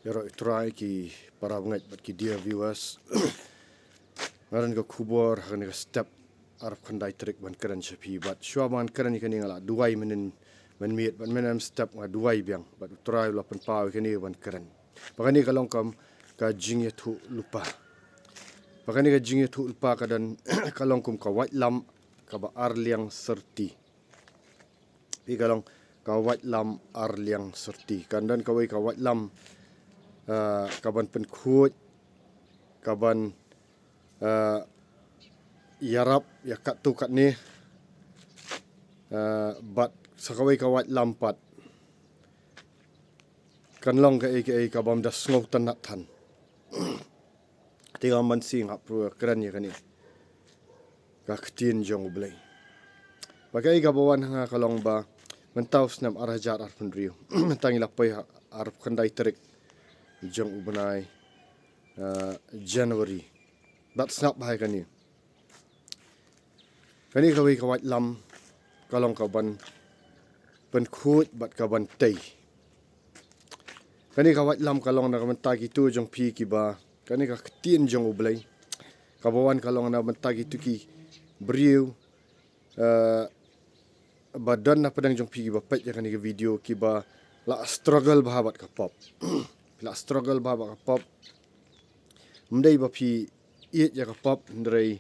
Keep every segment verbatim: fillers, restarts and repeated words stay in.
Ïaroh ïa U Trai ki para bangeit bad ki dear viewers. Nga don ka khubor ha kane ka step arphew khyndai tarik ban kren sha phi, bad shuwa ban kren ïa kane nga la duwai mynhynnin mynmiet, bad mynhynnin step nga duwai biang bad U Trai u la pynpaw ïa kane ban kren. Bad kane ka long kum ka jingïathuhlypa. Bad kane ka jingïathuhlypa ka don ka long kum ka waitlam kaba arliang syrti. Phi, ka long ka waitlam arliang syrti. Kan don kawei ka waitlam, eh, kaban pynkhuid, kaban, eh, ïarap ïa katto katne, eh, bad sa kawei ka waitlam pat kan long kaei kaei kabym da sngewtynnat than. Te nga mynshwa nga pyrkhat ïa kane ka ktien jong U Blei. Bad kaei kaba wan ha nga ka long ba mynta u snem ar hajar arphew hynriew, mynta ngi la poi ha arphew khyndai tarik jong u bnai, eh, January. Bad sngap bha ïa kane. Kane kawei ka waitlam ka long kaban pynkhuid bad kaban tei. Kane ka waitlam ka long na ka bynta kito jong phi kiba, kane ka ktien jong U Blei kaba wan ka long na ka bynta kito ki briew, eh, ba don na pdeng jong phi kiba peit ïa kane ka video kiba la struggle bha bad ka pop. Phi la struggle bha bad ka pop. Ym dei ba phi ïeit ïa ka pop, hynrei,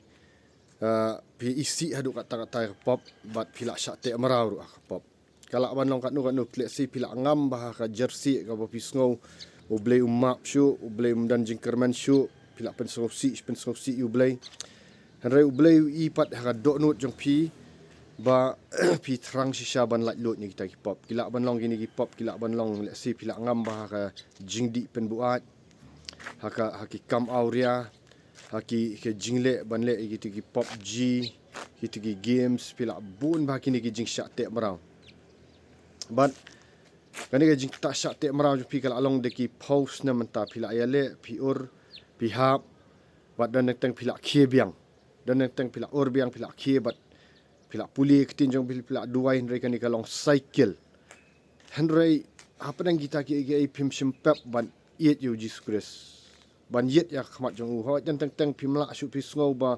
eh, phi isih haduh katta katta ïa ka pop bad phi la shah teh mraw ruh ha ka pop. Ka lah ban long katno katno, lehse phi la ngam bha ha ka jersey kaba phi sngew U Blei um map shuh, U Blei um don jingkyrmen shuh, phi la pynsngewsih pynsngewsih ïa U Blei. Hynrei U Blei u i pat ha ka dohnud jong phi ba phi thrang shisha ban laitluid na kita ki pop. Ki lah ban long kine ki pop, ki lah ban long, lehse phi la ngam bha ha ka jingdih pynbuaid, ha ka, ha ki kam awria, ha ki, ki jingleh ban leh ïa kito ki PUBG, kito ki games, phi la bun bha kine ki jingshah teh mraw. Bad kane ka jingshah teh mraw jong phi ka la long da ki phew snem mynta, phi la ïaleh, phi ur, phi hap, bad don teng teng phi la khie biang. Don teng teng phi la ur biang, phi la khie, bad phi la pule ktien jong phi, phi la duwai, hynrei kane ka long cycle. Hynrei hapdeng kita kiei kiei phim shym pep ban ïeit ïa U Jisu Khrist, ban ïeit ïa ka khmat jong u. Hooid, don teng teng phim lah shuh, phi sngew ba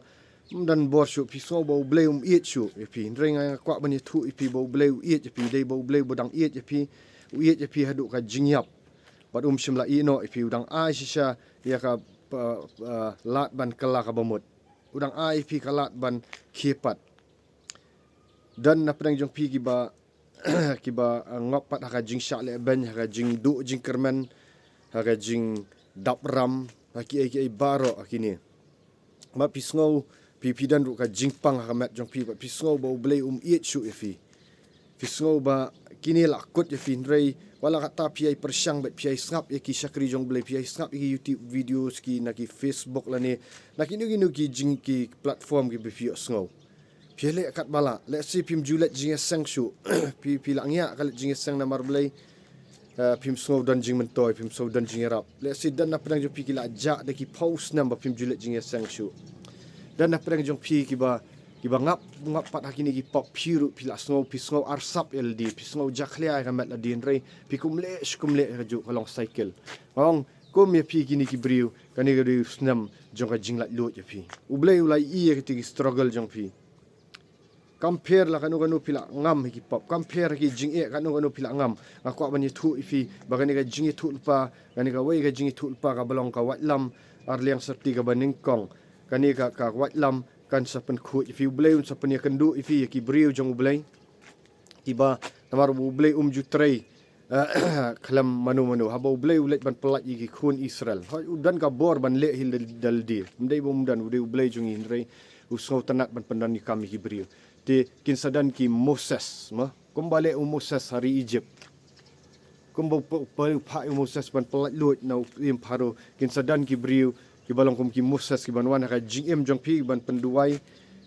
ym don bor shuh, phi sngew ba U Blei um ïeit shuh ïa phi. Hynrei nga kwah ban ïathuh ïa phi ba U Blei u ïeit ïa phi, dei ba U Blei u dang ïeit ïa phi. U ïeit ïa phi haduh ka jingïap. Bad um shym la ïeh noh ïa phi, u dang ai shisha ïa ka, uh, uh, lad ban kylla ka bamut. U dang ai ïa phi ka lad ban khie pat. Don na pdeng jong phi kiba, kiba, uh, ngop pat ha ka jingshah lehbeiñ, ha ka jingduh jingkyrmen, ha ka jingdap ram, ha kiei kiei baroh ha kine. Bad phi sngew, phi, phi don ruh ka jingpang ha ka met jong phi, bad phi sngew ba U Blei um ïeit shuh ïa phi. Phi sngew ba kine la kut ïa phi, hynrei wat la katta phi ïai pyrshang bad phi ïai sngap ïa ki shakri jong U Blei, phi ïai sngap ïa ki YouTube videos, ki na ki Facebook lane na kino kino ki jing, ki platform kiba phi ïohsngew. Phi leh katba lah, lehse phim ju leit jingïaseng shuh. Phi, phi la ngiah ka leit jingïaseng namar balei? Eh, phim sngew don jingmyntoi, phim sngew don jingïarap. Lehse don na pdeng jong phi ki la jah da ki phew snem ba phim ju leit jingïaseng shuh. Don na pdeng jong phi kiba, kiba ngap, ngap pat ha kine ki pop, phi ruh phi la sngew, phi sngew arsap ïa lade, phi sngew jakhlia ïa ka met lade, hynrei phi kum leh shi kum leh, kajuh ka long cycle. Nga ong, kum ïa phi kine ki briew, kane ka dei u snem jong ka jinglaitluid ïa phi. U Blei u la ïohi ïa kito ki struggle jong phi. Kam pher la kano kano phi la ngam ha ki pop, kam pher ha ki jingeh kano kano phi la ngam. Nga kwah ban ïathuh ïa phi ba kane ka jingïathuhlypa, kane kawei ka jingïathuhlypa kaba long ka waitlam arliang syrti kaba nyngkong. Kane ka, ka waitlam kan sa pynkhuid ïa phi. U Blei un sa pynïakynduh ïa phi ïa ki briew jong U Blei kiba, namar U Blei um ju trei, eh, khlem mano mano. Haba U Blei u leit ban pyllait ïa ki khun Israel, hooid, u don ka bor ban leh hi da lade. Ym dei ba um don, u dei U Blei jong ngi, hynrei u sngewtynnat ban pyndon ïa kam ïa ki briew. Te kin sa don ki Moses, ma, kumba leh u Moses ha ri Egypt. Kumba u pa, u pa, u phah ïa u Moses ban pyllaitluid na u syiem Pharaoh, kin sa don ki briew kiba long kum ki Moses, kiban wan ha ka jingim jong phi, kiban pynduwai,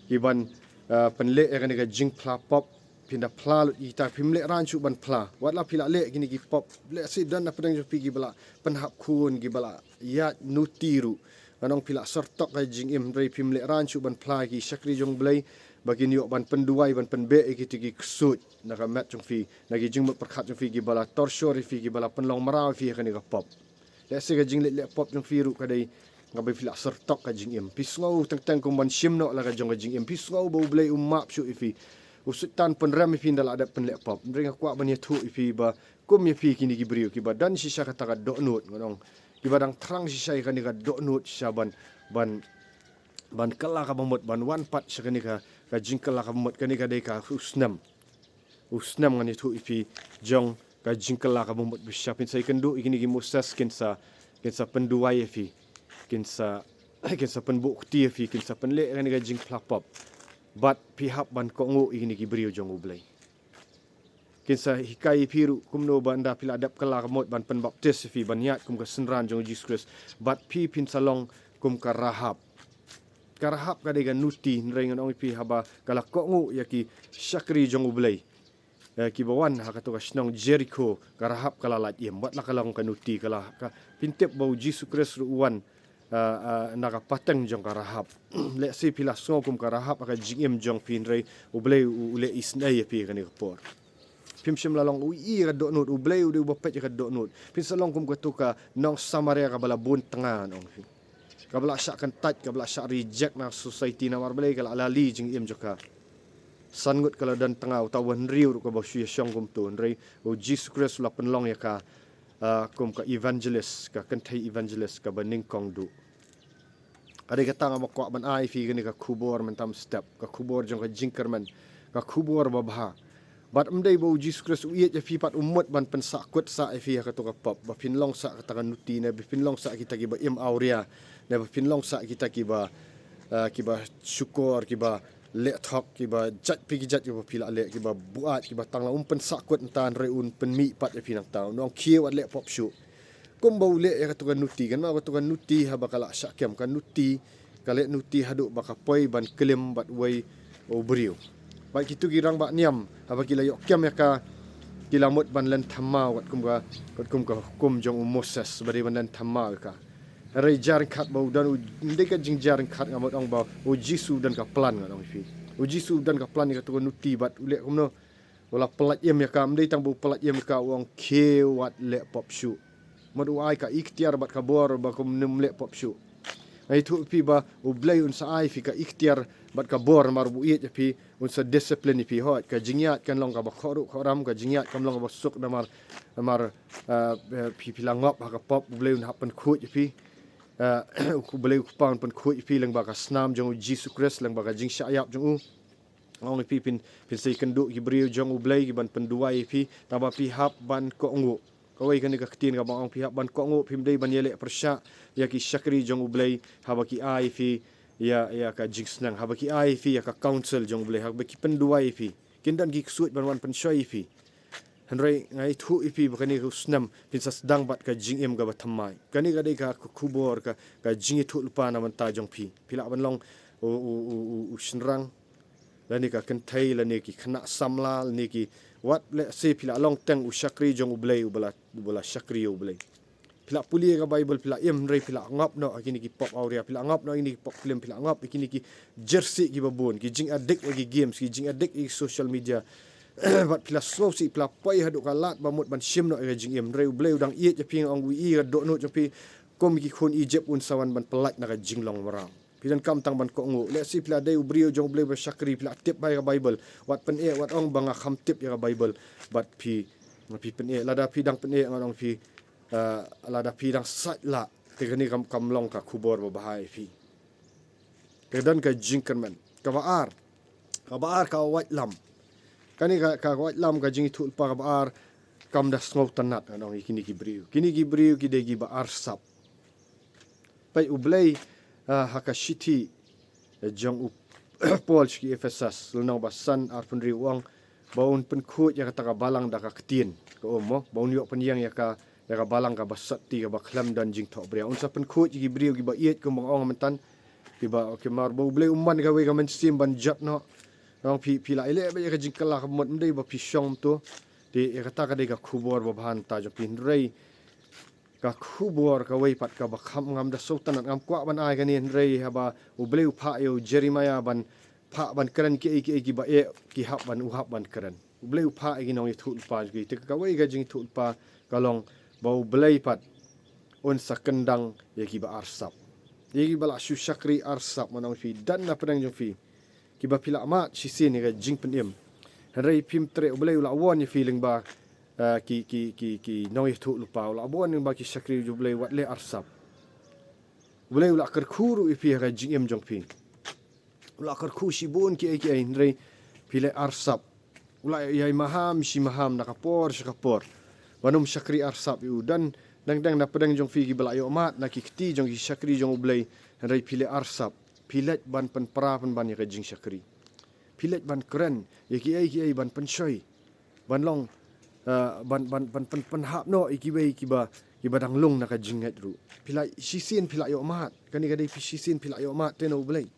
kiban, eh, pynleh ïa kane ka jingphla pop. Phin da phla lut ïa kita, phim lehraiñ shuh ban phla. Wat la phi la leh kine ki pop, lehse don na pdeng jong phi kiba la pynhap khun, kiba la ïaid nuti ruh. Ngan ong phi la syrtok ka jingim, hynrei phim lehraiñ shuh ban phla ïa ki shakri jong U Blei ba kin ïoh ban pynduwai, ban pynbeh ïa kito ki ksuid na ka met jong phi, na ki jingmut pyrkhat jong phi, kiba la torture ïa phi, kiba la pynlong mraw ïa phi ha kane ka pop. Lehse ka jingleh leh pop jong phi ruh ka dei kaba phi la syrtok ka jingim. Phi sngew teng teng kum ban shim noh la ka jong ka jingim. Phi sngew ba U Blei u map shuh ïa phi. U Soitan pynrem ïa phi ynda la dep pynleh pop. Hynrei nga kwah ban ïathuh ïa phi ba kum ïa phi kine ki briew kiba don shisha kata ka dohnud, ngan ong. Kiba dang thrang shisha ïa kane ka dohnud shisha ban, ban, ban kylla kaba mut, ban wan pat sha kane ka, ka jingkylla kaba mut, kane ka dei ka u snem. U snem ngan ïathuh ïa phi jong ka jingkylla kaba mut ba shisha. Phin sa ïakynduh ïa kine ki Moses kin sa, kin sa pynduwai ïa phi. Kin sa, kin sa pynbuh kti ïa phi, kin sa pynleh kane ka jingphla pop. Bad phi hap ban kohnguh ïa kine ki briew jong U Blei. Kin sa hikai ïa phi ruh kumno ba ynda phi la dep kylla kaba mut ban pynbaptis ïa phi, ban ïaid kum ka synran jong U Jisu Khrist. Bad phi phin sa long kum ka Rahab. Ka Rahab ka dei ka nuti, hynrei ngan ong ïa phi haba ka la kohnguh ïa ki shakri jong U Blei, eh, kiba wan ha kato ka shnong Jerikho, ka Rahab ka la lait im. Wat la ka long ka nuti, ka la, ka, phin tip ba U Jisu Khrist ruh u wan, ah, ah, na ka pateng jong ka Rahab. Lehse phi la sngew kum ka Rahab ha ka jingim jong phi, hynrei U Blei u, u leh isynei ïa phi ha kane ka por. Phim shym la long, u ïohi ïa ka dohnud, U Blei u dei uba peit ïa ka dohnud. Phin sa long kum kato ka nong Samaria kaba la bun tnga, ngan ong ïa phi. Kaba la shah kyntait, kaba la shah reject na society namar balei, ka la lali jingim jong ka. San ngut ka la don tnga, uta uba hynriew ruh kaba shu ïashong kumto. Hynrei U Jisu Khrist u la pynlong ïa ka, ah, kum ka evangelist, ka kynthei evangelist kaba nyngkong duh. Ka dei kata nga ba kwah ban ai ïa phi kane ka khubor mynta mynstep, ka khubor jong ka jingkyrmen, ka khubor babha. Bad ym dei ba U Jisu Khrist u ïeit ïa phi pat u mut ban pynsahkut sah ïa phi ha kato ka pop, ba phin long sah kata ka nuti, ne ba phin long sah kita kiba im awria, ne ba phin long sah kita kiba, ah, kiba shukor, kiba leh thok, kiba jait phi ki jait kiba phi la leh, kiba buaid, kiba tang la, um pynsahkut nangta, hynrei un pynmih pat ïa phi nangta. Un ong khie wat leh pop shuh. Kumba u leh ïa kato ka nuti, kynmaw kato ka nuti haba ka la shah kem, ka nuti, ka leh nuti haduh ba ka poi ban klim bad uwei u briew. Bad kito ki rangbah niam, haba ki la ïoh kem ïa ka, ki la mut ban len thymmai, katkum ka, katkum ka hukum jong u Moses, ba dei ban len thymmai ïa ka. Hynrei jar ryngkat ba u don u, ym dei ka jingjia ryngkat, nga mut ong ba U Jisu u don ka plan, ngan ong ïa phi. U Jisu u don ka plan ïa kato ka nuti bad u leh kumno. U la pyllait im ïa ka, ym dei tang ba u pyllait im ïa ka, u ong khie wat leh pop shuh. Mut u ai ka iktiar bad ka bor ba kum nym leh pop shuh. Nga ïathuh ïa phi ba U Blei un sa ai ïa phi ka iktiar bad ka bor namar ba u ïeit ïa phi, un sa discipline ïa phi. Hooid, ka jingïaid kan long kaba khot ruh khot ram, ka jingïaid kam long kaba suk namar, namar, ah, eh, phi, phi la ngop ha ka pop, U Blei un hap pynkhuid ïa phi. Ah, U Blei u Kpa un pynkhuid ïa phi lyngba ka snam jong U Jisu Khrist, lyngba ka jingshah ïap jong u. Nga ong ïa phi phin, phin sa ïakynduh ki briew jong U Blei ki ban pynduwai ïa phi, tangba phi hap ban kohnguh. Kawei kane ka ktien kaba nga ong phi hap ban kohnguh, phim dei ban ïaleh pyrshah ïa ki shakri jong U Blei, haba ki ai ïa phi ïa, ïa ka jingsneng, haba ki ai ïa phi ïa ka counsel jong U Blei, haba ki pynduwai ïa phi. Kin don ki ksuid ban wan pynshoi ïa phi. Hynrei nga ïathuh ïa phi ba kane ka u snem phin sa sdang bad ka jingim kaba thymmai. Kane ka dei ka khubor ka, ka jingïathuhlypa na bynta jong phi. Phi lah ban long u, u, u, u, u shynrang, lane ka kynthei, lane ki khynnah samla, lane ki wat, lehse phi lah long tang u shakri jong U Blei, uba la, uba la shakri ïa U Blei. Phi lah pule ïa ka Baibl, phi lah im, hynrei phi lah ngop noh ïa kine ki pop awria, phi lah ngop noh ïa kine ki pop klim, phi lah ngop ïa kine ki jersey kiba bun, ki jingaddict ïa ki games, ki jingaddict ïa ki social media. Bad phi lah sngewsih, phi lah poi haduh ka lad ba mut ban shim noh ïa ka jingim, hynrei U Blei u dang ïeit ïa phi, nga ong u ïohi ïa ka dohnud jong phi, kum ki khun Egypt un sa wan ban pyllait na ka jinglong mraw. Phi donkam tang ban kohnguh. Lehse phi la dei u briew jong U Blei ba shakri, phi la tip bha ïa ka Baibl. Wat pyneh, wat ong ba nga kham tip ïa ka Baibl. Bad phi, phi pyneh, lada phi dang pyneh, nga ong phi, ah, lada phi dang sait lah, te kane kam, kam long ka khubor babha ïa phi. Ka don ka jingkyrmen. Kaba ar. Kaba ar ka waitlam. Kane ka, ka waitlam, ka jingïathuhlypa kaba ar, kam da sngewtynnad, nga ong ïa kine ki briew. Kine ki briew ki dei kiba arsap. Peit U Blei, ah, ha ka shithi, eh, jong u Paul sha ki Ephesus, lynnong ba san, arphew hynriew, u ong ba un pynkhuid ïa kata ka balang da ka ktien, ka um mo, ba un ïoh pynïeng ïa ka, ïa ka balang kaba sotti, kaba khlem don jingthohbria. Un sa pynkhuid ïa ki briew kiba ïeit, kumba nga ong myntan, kiba, ki mar ba U Blei um ban kawei ka mynsiem ban jot noh. Nga ong phi, phi lah ïaleh beit ïa ka jingkylla kaba mut, ym dei ba phi shong kumto. Te ïa kata ka dei ka khubor babha na bynta jong phi, hynrei ka khubor kawei pat kaba kham, ngam da sngewtynnad, ngam kwah ban ai kane, hynrei haba U Blei u phah ïa u Jeremiah ban phah ban kren kiei kiei kiba eh, ki hap ban, u hap ban kren. U Blei u phah ïa ki nongïathuhlypa jong ki. Te kawei ka jingïathuhlypa ka long ba U Blei pat un sa kyndang ïa kiba arsap. Ïa kiba la shu shakri arsap, ngan ong ïa phi, don na pdeng jong phi kiba phi la mad shisien ïa ka jingpynim. Hynrei phim treh, U Blei u la warn ïa phi lyngba, eh, ki, ki, ki, ki nongïathuhlypa, u la warn lyngba ki shakri jong U Blei, wat leh arsap. U Blei u la kyrkhu ruh ïa phi ha ka jingim jong phi. U la kyrkhu shibun kiei kiei, hynrei phi leh arsap. U la ïai maham shi maham na ka por sha ka por ban ym shakri arsap ïa u. Don dang dang na pdeng jong phi kiba la ïoh mad na ki kti jong ki shakri jong U Blei, hynrei phi leh arsap. Phi leit ban pynpra pynban ïa ka jingshakri. Phi leit ban kren ïa kiei kiei ban pynshoi, ban long, eh, ban, ban, ban pyn, pynhap noh ïa kiwei kiba, kiba dang lung na ka jingngeit ruh. Phi la shisien phi la ïoh mad. Kane ka dei phi shisien phi la ïoh mad te na U Blei.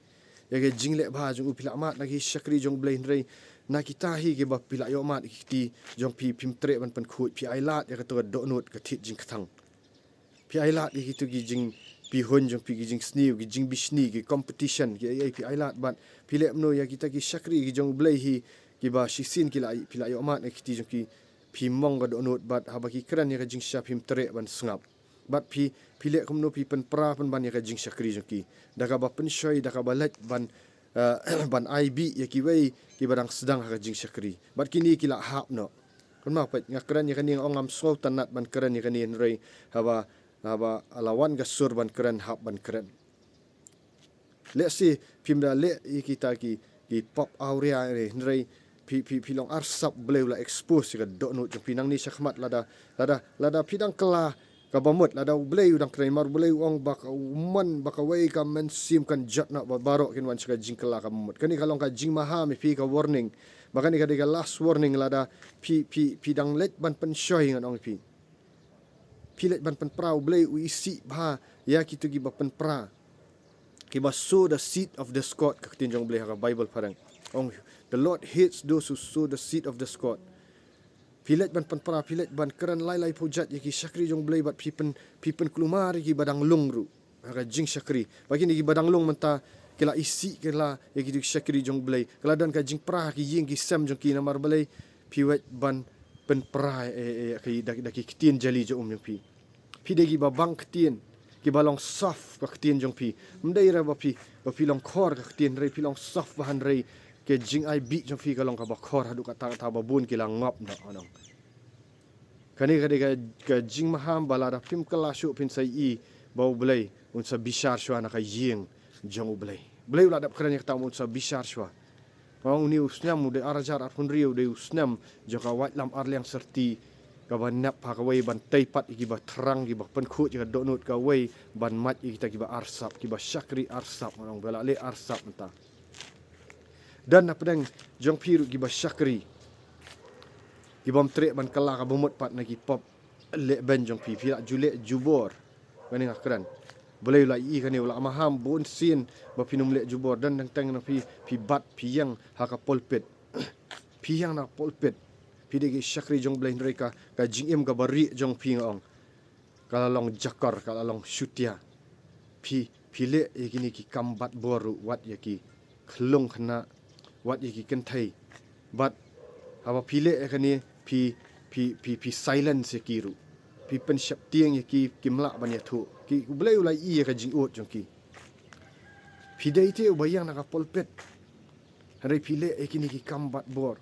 Ïa ka jingleh bha jong u, phi la mad na ki shakri jong U Blei, hynrei na kita hi kiba phi la ïoh mad ïa ki kti jong phi, phim treh ban pynkhuid. Phi ailad ïa kato ka dohnud ka thied jingkthang. Phi ailad ïa kito ki jingpyrshang jong phi, ki jingsniew, ki jingbishni, ki competition, kiei kiei phi ailad. Bad phi leh kumno ïa kita ki shakri ki jong U Blei hi kiba shisien ki la, phi la ïoh mad ïa ki kti jong ki? Phi mong ka dohnud bad haba ki kren ïa ka jingshisha phim treh ban sngap. Bad phi, phi leh kumno phi pynpra pynban ïa ka jingshakri jong ki da kaba pynshoi, da kaba leit ban, eh, ban ai bih ïa kiwei kiba dang sdang ha ka jingshakri. Bad kine ki la hap noh. Kynmaw pat, nga kren ïa kane, nga ong ngam sngewtynnat ban kren ïa kane, hynrei haba, haba la wan ka sur ban kren, hap ban kren. Lehse phim da leh ïa kita ki, ki pop awria, eh, hynrei phi, phi, phi long arsap, U Blei u la expose ïa ka dohnud jong phi. Nangne shakhmat, lada, lada, lada phi dang kylla kaba mut, lada U Blei u dang kren, namar U Blei u ong ba ka, u mon ba kawei ka mynsiem kan jot noh, ba baroh kin wan sha ka jingkylla kaba mut. Kane ka long ka jingmaham ïa phi, ka warning. Ba kane ka dei ka last warning, lada phi, phi, phi dang leit ban pynshoi, ngan ong ïa phi. Phi leit ban pynpra, U Blei u isih bha ïa kito kiba pynpra, kiba sow the seed of discord, ka ktien jong U Blei ha ka Bible phareng. Ong, "The Lord hates those who sow the seed of discord." Phi leit ban pynpra, phi leit ban kren lai lai phew jait ïa ki shakri jong U Blei, bad phi pyn, phi pynkulmar ïa kiba dang lung ruh ha ka jingshakri. Bad kine kiba dang lung mynta ki la isih, ki la, ïa kito ki shakri jong U Blei, ki la don ka jingpra ha ki ïing ki sem jong ki. Namar balei? Phi weit ban pynpra, eh, eh, ki, da, da ki ktien jali jong um jong phi. Phi dei kiba bang ktien, kiba long soft ka ktien jong phi. Ym dei re ba phi, ba phi long khor ka ktien, hynrei phi long soft bha, hynrei ka jingai bih jong phi ka long kaba khor haduh katta katta ba bun ki la ngop noh, ngan ong. Kane ka dei ka, ka jingmaham ba lada phim kylla shuh phin sa ïohi ba U Blei un sa bishar shuwa na ka ïing jong U Blei. U Blei u la dep kren ïa kata, un sa bishar shuwa. Nga ong une u snem u dei ar hajar arphew hynriew, u dei u snem jong ka waitlam arliang syrti kaba nep ha kawei ban tei pat ïa kiba thrang, kiba pynkhuid ïa ka dohnud kawei ban mad ïa kita kiba arsap, kiba shakri arsap, ngan ong, ba la leh arsap mynta. Don na pdeng jong phi ruh kiba shakri, kibym treh ban kylla kaba mut pat na ki pop lehbeiñ jong phi. Phi la ju leh jubor. Kane nga kren, U Blei u la ïohi kane, u la maham bunsien ba phin ym leh jubor. Don teng teng na phi, phi bat, phi ïeng ha ka pulpit. Phi ïeng na pulpit. Phi dei ki shakri jong U Blei, hynrei ka, ka jingim kaba rieh jong phi, nga ong, ka la long jakor, ka la long shutia. Phi, phi leh ïa kine ki kam bat bor ruh, wat ïa ki khyllung khynnah, wat ïa ki kynthei. Bad haba phi leh ïa kane, phi, phi, phi, phi silence ïa ki ruh. Phi pynsheptieng ïa ki, kim lah ban ïathuh. Ki, U Blei u la ïohi ïa ka jingud jong ki. Phi dei te uba ïeng na ka pulpit, hynrei phi leh ïa kine ki kam bat bor,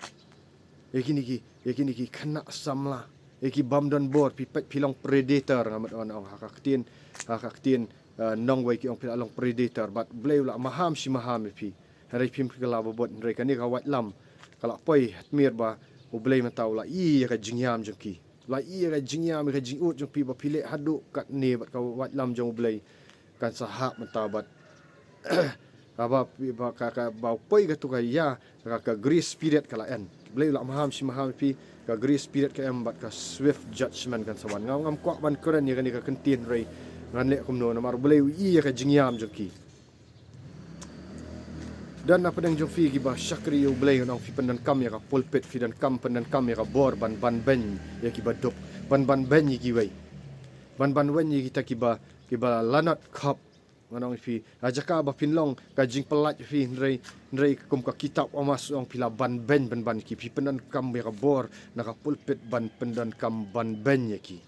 ïa kine ki, ïa kine ki khynnah samla, ïa ki bym don bor. Phi peit, phi long predator, nga mut ban ong ha ka ktien, ha ka ktien, eh, nongwei ki ong phi la long predator. Bad U Blei u la maham shi maham ïa phi, hynrei phim kylla ba mut. Hynrei kane ka waitlam ka la poi, ha tmier ba U Blei mynta u la ïohi ïa ka jingïam jong ki. La ïohi ïa ka jingïam, ïa ka jingud jong phi, ba phi leh haduh katne bad ka waitlam jong U Blei kan sa hap mynta bad, haba, ba, ka, ka, ba poi kato ka ïa, ka, ka grace period ka la end. U Blei u la maham shi maham ïa phi, ka grace period ka em bad ka swift judgment kan sa wan. Nga ngam kwah ban kren ïa kane ka kyntien, hynrei ngan leh kumno, namar U Blei u ïohi ïa ka jingïam jong ki. Don na pdeng jong phi kiba shakri ïa U Blei, ngan ong, phi pyndonkam ïa ka pulpit, phi donkam, pyndonkam ïa ka bor ban, ban beiñ ïa kiba duk, ban, ban beiñ ïa kiwei, ban, ban beiñ ïa kita kiba, kiba lanot khop. Ngan ong ïa phi, ha jaka ba phin long ka jingpyllait ïa phi, hynrei, hynrei kum ka kitab Amos u ong, phi la ban beiñ pynban ïa ki. Phi pyndonkam ïa ka bor na ka pulpit ban pyndonkam ban beiñ ïa ki.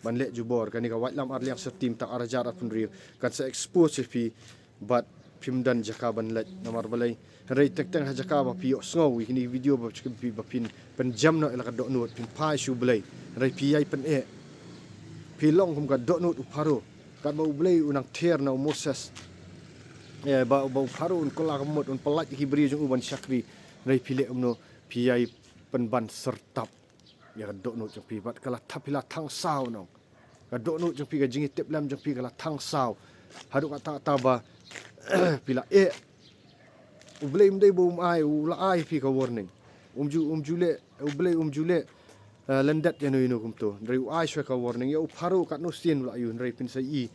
ban leh jubor. Kane ka waitlam ar liang syrti mynta ar hajar arphew hynriew kan sa expose ïa phi bad phim don jaka ban leit namar balei. Hynrei teng teng ha jaka ba phi ïohsngew ïa kine ki video ba phi, ba phin pynjem noh ïa la ka dohnud, phin phai sha U Blei. Hynrei phi ïai pyneh. Phi long kum ka dohnud u Pharaoh. Katba U Blei u nang ther na u Moses. Eh, ba, ba u Pharaoh un kylla ka mut, un pyllait ïa ki briew jong u ban shakri. Hynrei phi leh kumno, phi ïai pynban syrtap ïa ka dohnud jong phi bad ka la thap, phi la thang saw noh. Ka dohnud jong phi, ka jingïatiplem jong phi ka la thang saw. Haduh katta katta ba phi la eh. U Blei um dei ba um ai, u la ai phi ka warning. Um ju, um ju leh, U Blei um ju leh, eh, lyndet ïano ïano kumto. Hynrei u ai shuwa ka warning ïa u Pharaoh katno sien u la ïoh, hynrei phin sa ïohi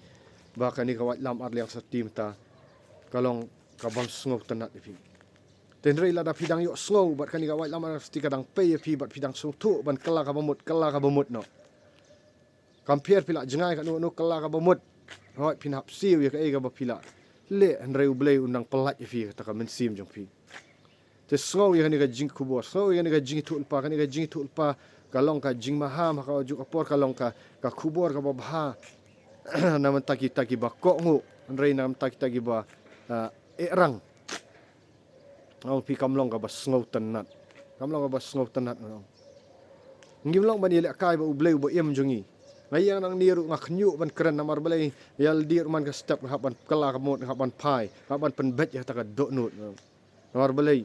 ba kane ka waitlam ar liang syrti mynta ka long ka bym sngewtynnat ïa phi. Te hynrei lada phi dang ïohsngew bad kane ka waitlam ar liang syrti ka dang pei ïa phi bad phi dang sngewthuh ban kylla kaba mut, kylla kaba mut noh. Kam pher phi la jngai kano kano, kylla kaba mut. Hooid, phin hap siew ïa kaei kaba phi la leh, hynrei U Blei un nang pyllait ïa phi kata ka mynsiem jong phi. Te sngew ïa kane ka jingkhubor, sngew ïa kane ka jingïathuhlypa, kane ka jingïathuhlypa ka long ka jingmaham ha kajuh ka por, ka long ka, ka khubor kaba bha. Na bynta kita kiba kohnguh, hynrei na bynta kita kiba, ah, eh rang. Ong phi, kam long kaba sngewtynnat. Kam long kaba sngewtynnat, ong. Ngim long ban ïalehkai bad U Blei uba im jong ngi. Nga ïeng nangne ruh nga khynñiuh ban kren namar balei, ïa lade ruh man ka step nga hap ban kylla ka mut, nga hap ban phai, nga hap ban pynbeit ïa kata ka dohnud. Namar balei,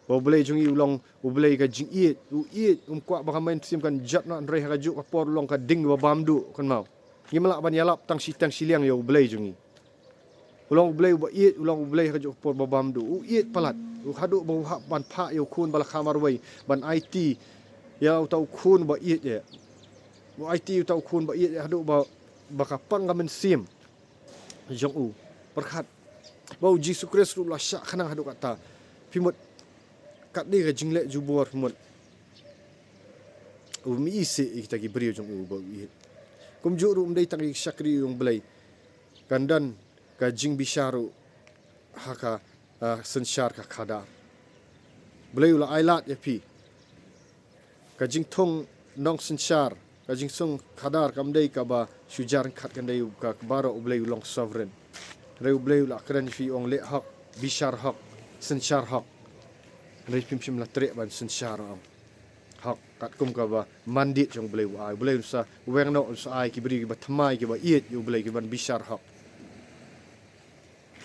ba U Blei jong ngi u long U Blei ka jingïeit, u ïeit, um kwah ba ka mynsiem kan jot noh, hynrei ha kajuh ka por u long ka ding ba bam duh, kynmaw. Ngim lah ban ïalap tang shiteng shiliang ïa U Blei jong ngi. U long U Blei uba ïeit, u long U Blei ha kajuh ka por ba bam duh. U ïeit palat, u haduh ba u hap ban phah ïa u khun ba la kha marwei ban aiti ïa uta u khun ba ïeit eh. U aiti uta u khun ba ïeit eh haduh ba, ba ka pang ka mynsiem jong u. Pyrkhat ba U Jisu Khrist ruh u la shah khnang haduh katta. Phi mut, kat dei ka jingleh jubor, phi mut, um isih ïa kita ki briew jong u ba u ïeit. Kumjuh ruh um dei tang ïa ki shakri jong U Blei. Kan don ka jingbishar ruh ha ka, ah, synshar ka khadar. Blei u la ailad ïa phi. Ka jingthung nongsynshar, ka jingsung khadar kam dei kaba shu jar ryngkat, kan dei ka baroh. U Blei u long sovereign. Hynrei U Blei u la kren ïa phi, ong leh hok, bishar hok, synshar hok. Hynrei phim shym la treh ban synshar, ong. Hok, katkum kaba mandate jong U Blei u ai. U Blei un sa weng noh, un sa ai ki briew kiba thymmai, kiba ïeit ïa U Blei, kiban bishar hok.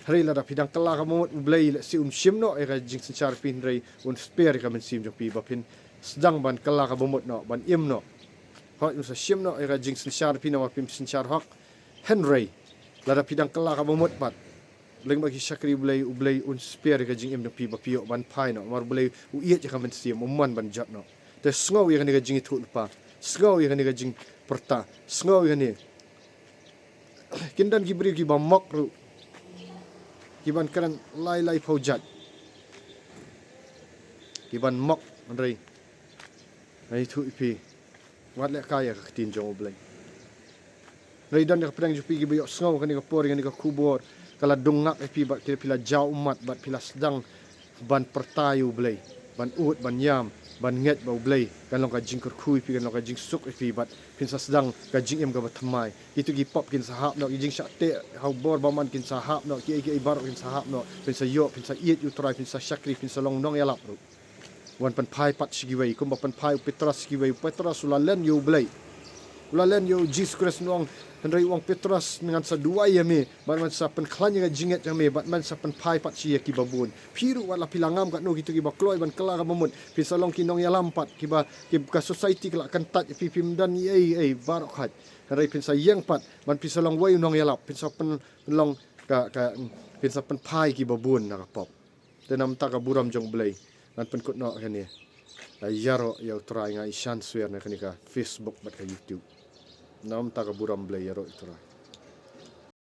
Hynrei lada phi dang kylla kaba mut, U Blei lehse um shim noh ïa ka jingsynshar phi, hynrei un spare ïa ka mynsiem jong phi ba phin sdang ban kylla kaba mut noh, ban im noh. Hooid, un sa shim noh ïa ka jingsynshar phi namar phim synshar hok. Hynrei lada phi dang kylla kaba mut pat, lyngba ki shakri U Blei, U Blei un spare ïa ka jingim jong phi ba phi ïoh ban phai noh. Namar U Blei u ïeit ïa ka mynsiem, um mon ban jot noh. Te sngew ïa kane ka jingïathuhlypa, sngew ïa kane ka jingpyrta, sngew ïa kane. Kin don ki briew kiba mok ruh, kiban kren lai lai phew jait, kiban mok, hynrei nga ïathuh ïa phi, wat lehkai ïa ka ktien jong U Blei. Hynrei don da ka pdeng jong phi kiba ïohsngew kane ka por, kane ka khubor, ka la dung ngak ïa phi bad phi la jaw ummat bad phi la sdang ban pyrta ïa U Blei, ban ud, ban ïam, ban ngeit ba U Blei kan long ka jingkyrkhu ïa phi, kan long ka jingsuk ïa phi bad phin sa sdang ka jingim kaba thymmai. Kito ki pop kin sa hap noh, ki jingshah teh ha u bor bymman kin sa hap noh, kiei kiei baroh kin sa hap noh. Phin sa ïoh, phin sa ïeit ïa U Trai, phin sa shakri, phin sa long nongïalap ruh. Wan pynphai pat sha kiwei, kumba pynphai u Petros sha kiwei. U Petros u la len ïa U Blei, u la len ïa U Jisu Khrist, u ong, hynrei u ong, Petros, ngan sa duwai ïa me bad ngan sa pynkhlaiñ ïa ka jingngeit jong me bad ngan sa pynphai pat sha ïa kiba bun. Phi ruh wat la phi la ngam katno kito kiba kloi ban kylla kaba mut, phin sa long ki nongïalam pat, kiba, ki, ka society ka la kyntait ïa phi, phim don ei ei baroh khoit. Hynrei phin sa ïeng pat ban phin sa long wei u nongïalap, phin sa pyn, pynlong ka, ka, phin sa pynphai kiba bun na ka pop. Te na bynta ka burom jong U Blei ngan pynkut noh kane. Ïaroh ïa U Trai, nga ïashan swer na kane ka Facebook bad ka YouTube. Na bynta ka burom U Blei, ïaroh ïa U Trai.